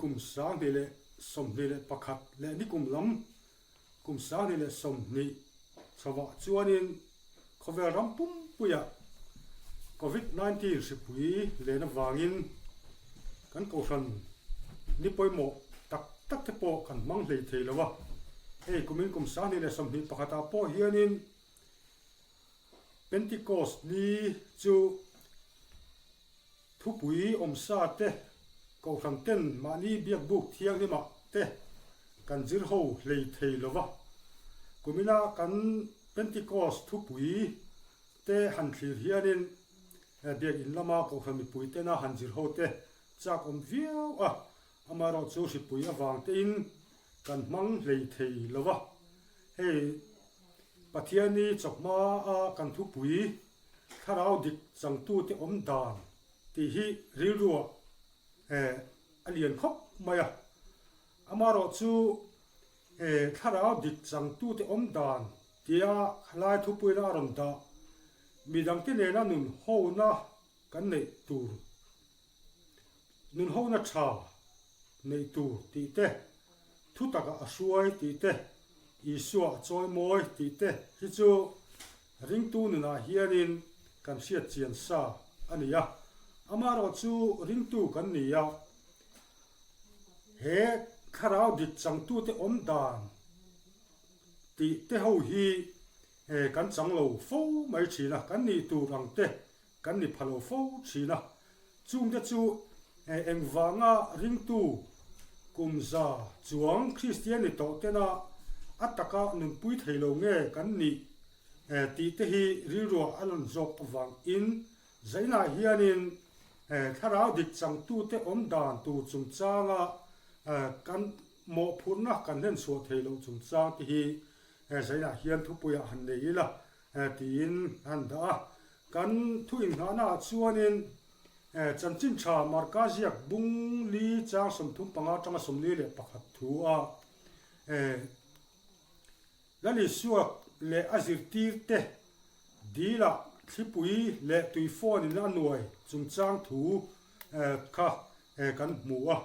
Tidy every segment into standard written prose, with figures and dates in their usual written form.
kum 2021 leh nikum lam kum 2020 chhovah chuanin khawvel ram pumpuiah Covid 19 hripui len avangin kan kohhran ni pawimawh tak tak te pawh kan hmang hlei thei lo a. Hei kumin kum 2021 ah pawh hianin Pentecost ni chu Thupui awmsa te, Kohhran ten mahni biakbuk thianghlimah te kan zir ho hlei thei lo va. Kumina kan Pentecost thupui te han thlir hianin biakin lama Kohhran mipui tena han zir ho te chak awm viau a, amaherawhchu hripui avang tein kan hmang hlei thei lo va. Hei Pathiani chawhma a kan thupui Thlarau dik changtute awm dan tih hi rilruah a lian khawp mai a. Amaherawh chu thlarau dik changtute awm dan tia khalai thupuina a rawn dah midangte nena nun hona kan neih tur, nun hona tha neih tur tih te, thu takah a hruai tih te, Isua a chawi mawi tih te hi chu ringtu nunah hianin kan hriat chian sa a ni a. Amaherawh chu ringtu kan ni a, he thlarau dik changtute awm dan tih te ho hi kan chang lo fo mai thin a, kan nih tur ang te kan ni pha lo fo thin a. Chungte chu engvanga ringtu kum za chuang Kristian ni tawh tena a taka nunpui thei lo nge kan nih tih te hi rilruah a lan zawk avangin zainah hianin thlarau dik changtute awm dan tur chungchanga kan mawhphurhna kan hlenchhuah thei loh chungchang te hi zainah hian thupuiah han nei ila tiin an dah a. Kan thu inngahnaah chuanin Chanchin Tha Marka ziak bung li chang 35 atanga 41 thu a Lal Isua leh a zirtirte dilah thlipui leh tuifawnin a nuai chungchang thu kha kan hmu a.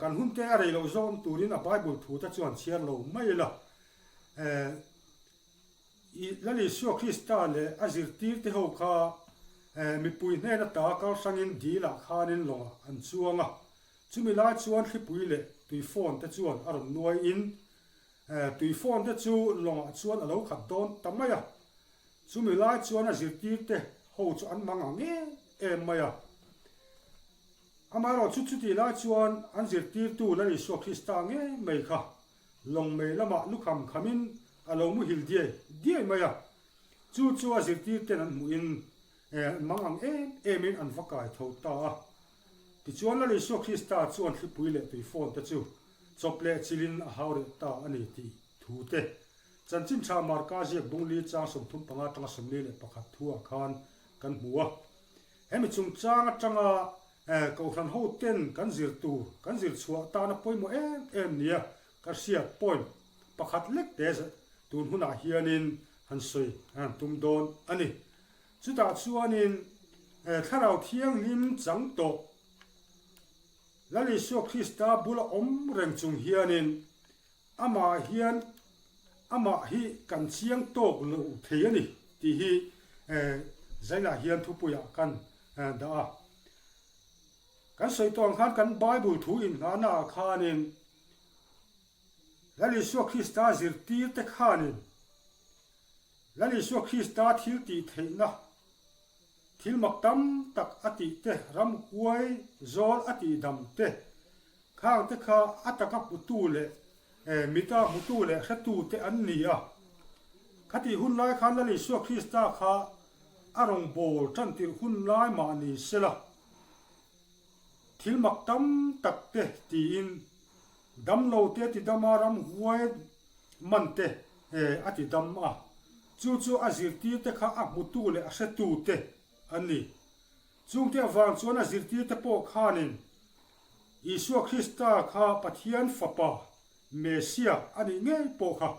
Kan hunte a rei loh zawng turin a Bible thute chuan chhiar lo mai ila. I Lal Isua Krista leh a zirtirte ho kha mipui hnen ata kal hrangin dil ah khanin lawngah an chuang a. Chumi lai chuan thlipui leh tuifawn te chuan a rawn nuai in tuifawn te chu lawngah chuan a lo khat dawn ta mai a. Chumi lai chuan a zirtirte ho chu an mang ang em em mai a. Amaherawhchu chutih lai chuan an zirtirtu Lal Isua Krista ngei mai kha Lawng mei lamah lukham khamin a lo muhil diai diai mai a, chu chu a zirtir ten an hmuhin mang ang em emin an va kai tho ta a. Tichuan Lal Isua Krista chuan thlipui leh tuifawn te chu chawp leh chilin a hau reh ta a ni tih thu te Chanchin Tha Marka ziak bungli chang 35 atanga 41 thuah khan kan hmu a. Hemi chungchang atanga Kohhran hoten kan zir tur, kan zir chhuah tana pawimawh em em nia ka hriat point pakhat lek te tun hunah hianin han sawi an tum dawn a ni. Chutah chuanin Thlarau Thianghlim chang tawh Lal Isua Krista bula awm reng chung hianin Amah hian amah hi kan chiang tawk lo thei a ni tih hi Zainah hian thupuiah kan dah a. Kan sawi tawh ang khan kan Bible thu inngahnaah khanin Lal Isua Krista zirtirte khanin Lal Isua Krista thil tih theihna Thil mak tam tak a tih te, ramhuai zawl a tih dam te, khang te kha a taka hmutu leh mita hmutu leh hretu te an ni a. Khatih hun lai khan Lal Isua Krista kha a rawngbâwl ṭantirh hun lai mah ni sela, thil mak tam tak te tiin damlo te a ti dam a, ramhuai man te a ti dam a, chu chu a zirtirte kha a hmutu leh a hretu te an ni. Chungte avang chuan a zirtirte pawh khanin Isua Krista kha Pathian Fapa, Messiah a nih ngei pawh kha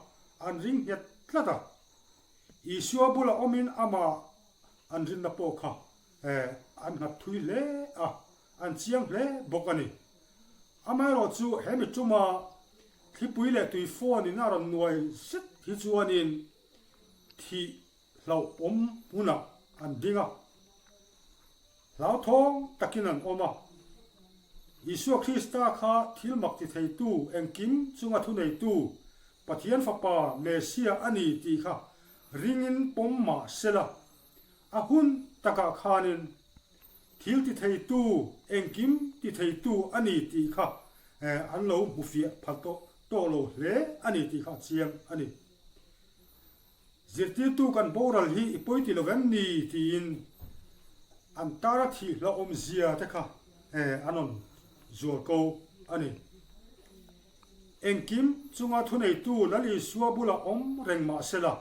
an ring nghet tlat a. Isua bula awmin amah an rinna pawh kha an nghat thui hle a, an chiang hle bawk a ni. Amaherawhchu he mi tuma thlipui leh tui phone in a rawn nuai zet hi chuanin thih hlauhawm hmunah an ding a, hlauthawng takin an awm a. Isua Krista kha thil mak ti theitu, engkim chunga thuneitu, Pathian Fapa Messiah a ni tih kha ringin pawm mah sela, a hun takah khanin thil ti theitu, engkim ti theitu a ni tih kha an lo hmu fiah phal tawh tawh lo hle a ni tih kha a chiang a ni. Zirtirtu kan boral hi i pawi ti lo em ni tiin an tara thih hlauhawm zia te kha an rawn zual ko a ni. Engkim chunga thuneitu Lal Isua bulah awm reng mah sela,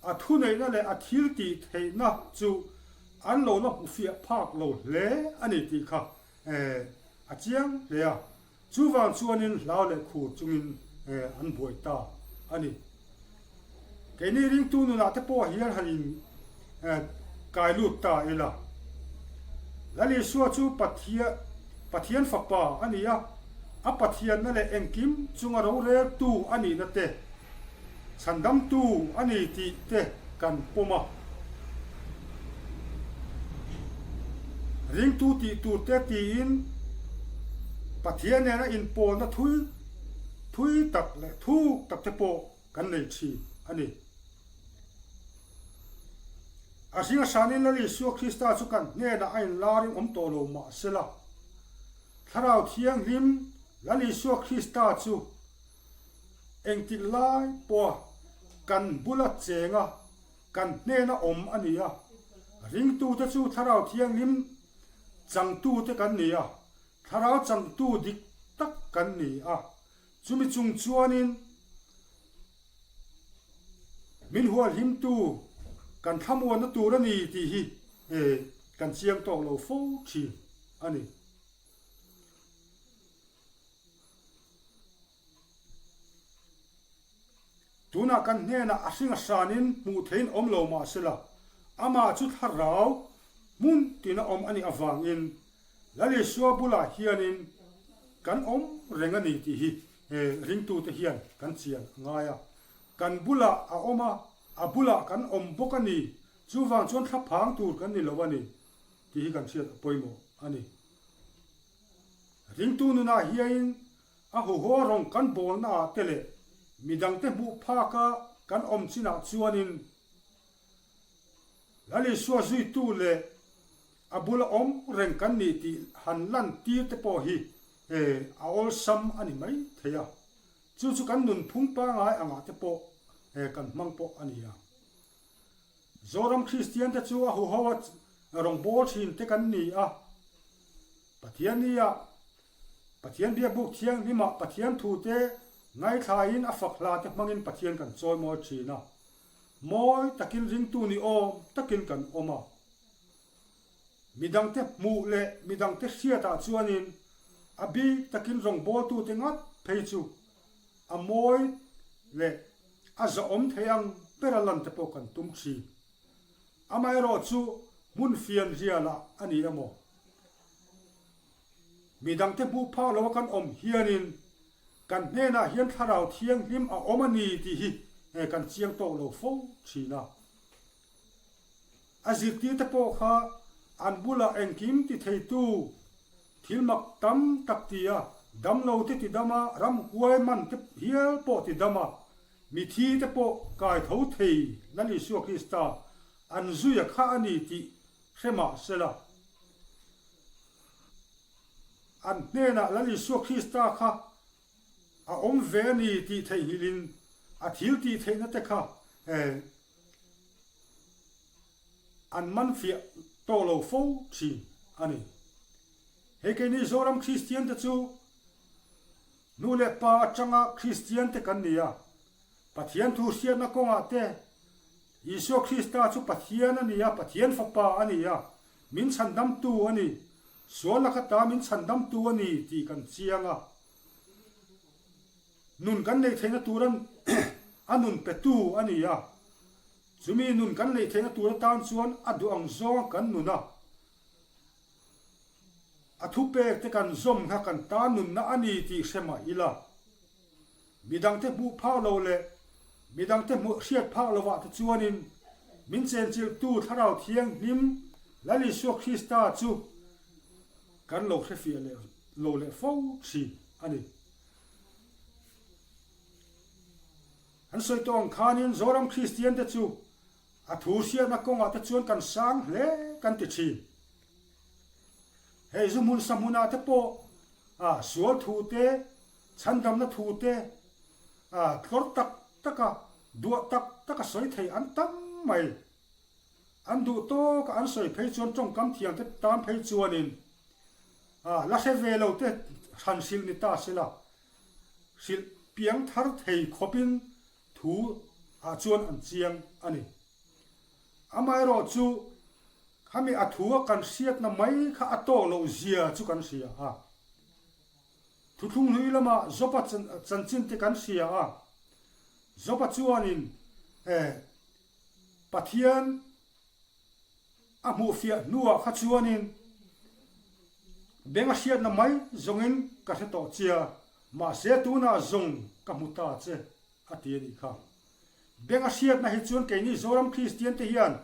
a thuneihna leh a thil tih theihna chu an lo la hmu fiah phak lo hle a ni tih kha a chiang hle a. Chuvang chuanin hlau leh khur chungin an buai ta a ni. Keini ringtu nunah te pawh hian han in kai lut ta ila. Lal Isua chu Pathian Fapa a ni a, a Pathianna leh engkim chunga roreltu a nihna te, chhandamtu a ni tih te kan pawm a. Ringtu tih tur te tiin Pathian nena inpawlna thui thui tak leh thuk tak te pawh kan nei thin a ni. A hringa hranin Lal Isua Krista chu kan hnenah a inlarin awm tawh lo mah sela, Thlarau Thianghlim Lal Isua Krista chu Engtik lai pawha kan bula chenga kan hnena awm a ni a, ringtute chu Thlarau Thianghlim changtute kan ni a, Thlarau changtu dik tak kan ni a, chumi chung chuanin min hualhimtu kan thlamuanna tur a ni tih hi kan chiang tawk lo fo thin a ni. Tunah kan hnenah a hring a hranin hmuh theihin awm lo mah sela, amah chu thlarau hmun tina awm a nih avangin Lal Isua bulah hianin kan awm reng a ni tih hi ringtute hian kan chian a ngai a. Kan bulah a awm a, a bulah kan awm bawk a ni, chuvang chuan thlaphang tur kan ni lo a ni tih hi kan hriat a pawimawh a ni. Ringtu nunah hiain a huho rawng kan bawlna ah te leh midangte hmuh phaka kan awm chinah chuanin Lal Isua zuitu leh a bula awm reng kan nih tih han lan tir te pawh hi a awlsam a ni mai thei a, chu chu kan nunphung pangai angah te pawh kan hmang pawh a ni a. Zoram Kristian te chu a huho a rawngbâwl ṭhin te kan ni a. Pathian nia Pathian biakbuk thianghlimah Pathian thute ngaithlain a fak hla te hmangin Pathian kan chawimawi ṭhin a. Mawi takin ringtu ni awm takin kan awm a. Midangte hmuh leh midangte hriatah chuanin a bik takin rawngbawltute ngat phei chu a mawi leh a zahawm thei ang bera lan te pawh kan tum thin. Amaherawhchu hmun fian rialah a ni emaw? Midangte hmuh phak loa kan awm hianin kan hnenah hian Thlarau Thianghlim a awm a ni tih hi kan chiang tawk lo fo thin a. A zirtirte pawh kha an bulah engkim ti theitu thil mak tam tak ti a, damlo te ti dam a, ramhuai man te hial pawh ti dam a, mithi te pawh kai tho thei Lal Isua Krista an zuia kha a ni tih hre mah sela. An hnenah Lal Isua Krista kha a awm ve a ni tih theihnghilhin a thil tih theihna te kha an man fiah tawh lo fo thin a ni. Hei keini Zoram Kristian te chu nu leh pa atanga Kristian te kan ni a, Pathian thu hriatna kawngah te Isua Krista chu Pathian a ni a, Pathian Fapa a ni a, min chhandamtu a ni, sual laka ta min chhandamtu a ni tih kan chiang a. Nun kan neih theihna turan a nun petu a ni a, chumi nun kan neih theihna tur atan chuan a duh ang zawnga kan nun a. A thupek te kan zawm kha kan tan nunna a ni tih hre mah ila, midangte hmuh phak lo leh midangte hmuh hriat phak lovah te chuanin min chenchilhtu Thlarau Thianghlim Lal Isua Krista chu kan lo hrefiah leh lo leh fo thin a ni. An sawi tawh ang khanin Zoram Kristian te chu a thu hriatna kawngah te chuan kan sang hle kan ti thin. Hei zu hmun sa hmunah te pawh a sual thu te, chhandamna thu te a tlawr tak tak a, duah tak tak a sawi thei an tam mai. An duh tawk a an sawi phei chuan tawngkam thiam te tan phei chuanin a la hre ve lo te hran hrilh ni ta sela, hrilh piang thar thei khawpin thu ah chuan an chiang a ni. Amaherawhchu, khami a thu a kan hriatna mai kha a tawk loh zia chu kan hria a. Thuthlung hlui lama Joba chanchin te kan hria a. Joba chuanin Pathian a hmuhfiah hnuah kha chuanin beng a hriatna mai zawngin ka hre tawh chia, mahse tunah zawng ka hmu ta che a ti a nih kha. Beng a hriatna hi chuan keini Zoram Kristian te hian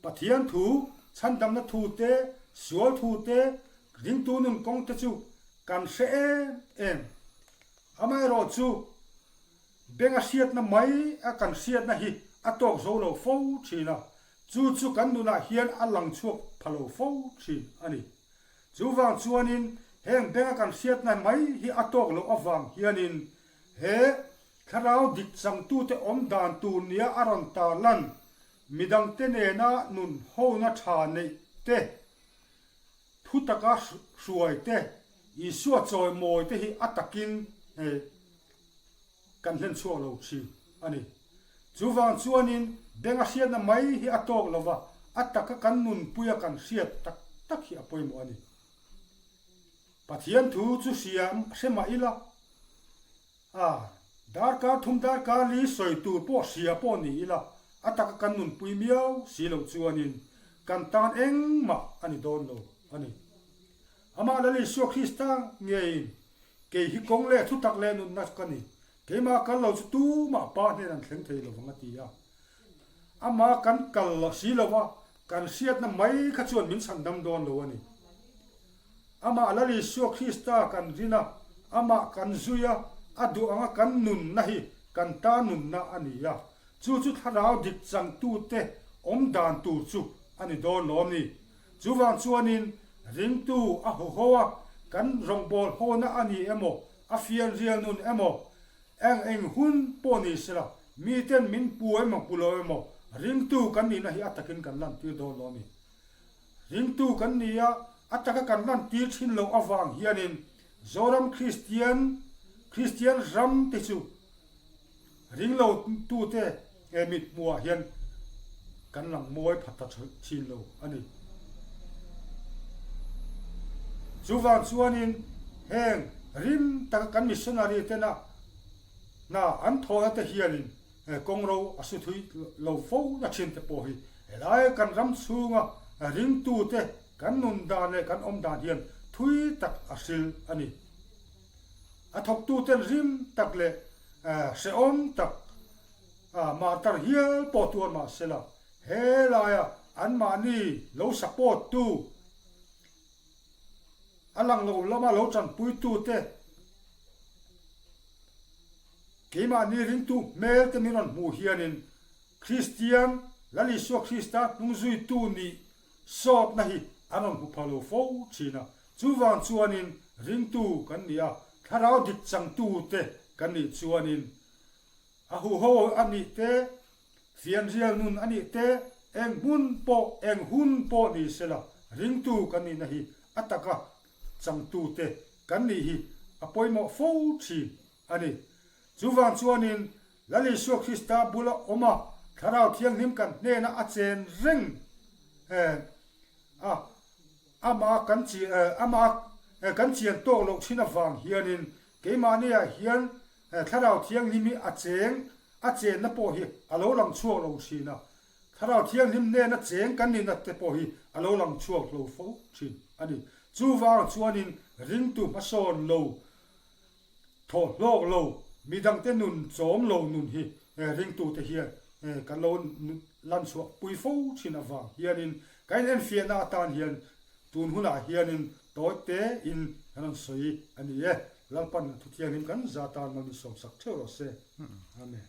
Pathian thu, chhandamna thu te, sual thu te, ringtu nun kawng te chu kan hre em em. Amaherawh chu beng a hriatna mai a kan hriatna hi a tawk zo lo fo thin a, chu chu kan nunah hian a lang chhuak pha lo fo thin a ni. Chuvang chuanin heng beng a kan hriatna mai hi a tawk loh avang hianin he Thlarau dik changtute awm dan tur nia a rawn tar lan, midangte nena nun hona tha neih te, thu taka hruai te, Isua chawimawi te hi a takin kan hlen chhuak lo thin a ni. Chuvang chuanin beng a hriatna mai hi a tawk lova, a taka kan nunpuia kan hriat tak tak hi a pawimawh a ni. Pathian thu chu hria hre mah ila, A, darkar thum darkar li sawi tur pawh hria pawh ni ila, a taka kan nunpui miau si loh chuanin kan tan engmah a ni dawn lo a ni. Amah Lal Isua Krista ngeiin, Kei hi kawng leh thutak leh nunna ka ni, keimah kal lo chu tumah Pa hnen an thleng thei lovang a ti a. Amah kan kal si lova kan hriatna mai kha chuan min chhandam dawn lo a ni. Amah Lal Isua Krista kan rin a, amah kan zui a, a duh anga kan nunna hi kan ta nunna a ni a, chu chu thlarau dik changtute awm dan tur chu a ni dawn lawm ni. Chuvang chuanin ringtu a haw haw a, kan rawngbâwl hawna a ni emaw, a fianrial nun emaw, eng eng hun pawh ni sela, miten min pu emaw pu lo emaw, ringtu kan nihna hi a takin kan lantir dawn lawm ni. Ringtu kan ni a, a taka kan lantir thin loh avang hianin Zoram Kristian, Kristian ram te chu ringlo tute he mit hmuhah hian kan lang mawi phat ta thin lo a ni. Chuvang chuanin heng rim taka kan missionary tena hna an thawhna te hianin Kawngro a su thui lo fo na thin te pawh hi helai kan ram chhunga ringtute kan nun dan leh kan awm dan hian thui tak a hril a ni. A thawktuten rim tak leh hrehawm tak martar hial pawh tuar mah sela helaia anmahni lo support tu a lang lo lama lo tanpuitute Keimahni ringtu hmel te min rawn hmuh hianin Kristian, Lal Isua Krista hnungzuitu nih sawtna hi an rawn hmu pha lo fo thin a. Chuvang chuanin ringtu kan nih a, thlarau dik changtu te kan nih chuanin a huho a nih te, fianrial nun a nih te, eng hmun pawh, eng hun pawh ni sela ringtu kan nihna hi a taka changtu te kan nih hi a pawimawh fo thin a ni. Chuvang chuanin Lal Isua Krista bula awm a, Thlarau Thianghlim kan hnena a chen reng a, amah kan amah kan chian tawk loh thin avang hianin keimahniah hian Thlarau Thianghlim hi a cheng, a chenna pawh hi a lo lang chhuak lo thin a, Thlarau Thianghlim nena cheng kan nihna te pawh hi a lo lang chhuak lo fo thin a ni. Chuvang chuanin ringtu hmasawn lo, thawh hlawk lo, midangte nun chawm lo nun hi ringtute hian kan lo lan chhuah pui fo thin avang hianin kan inenfiahna atan hian tun hunah hianin tawi tein kan rawn sawi a ni e. Lalpan a thuthianghlim kan za tan mal min sawmsak theuh rawh se. Amen.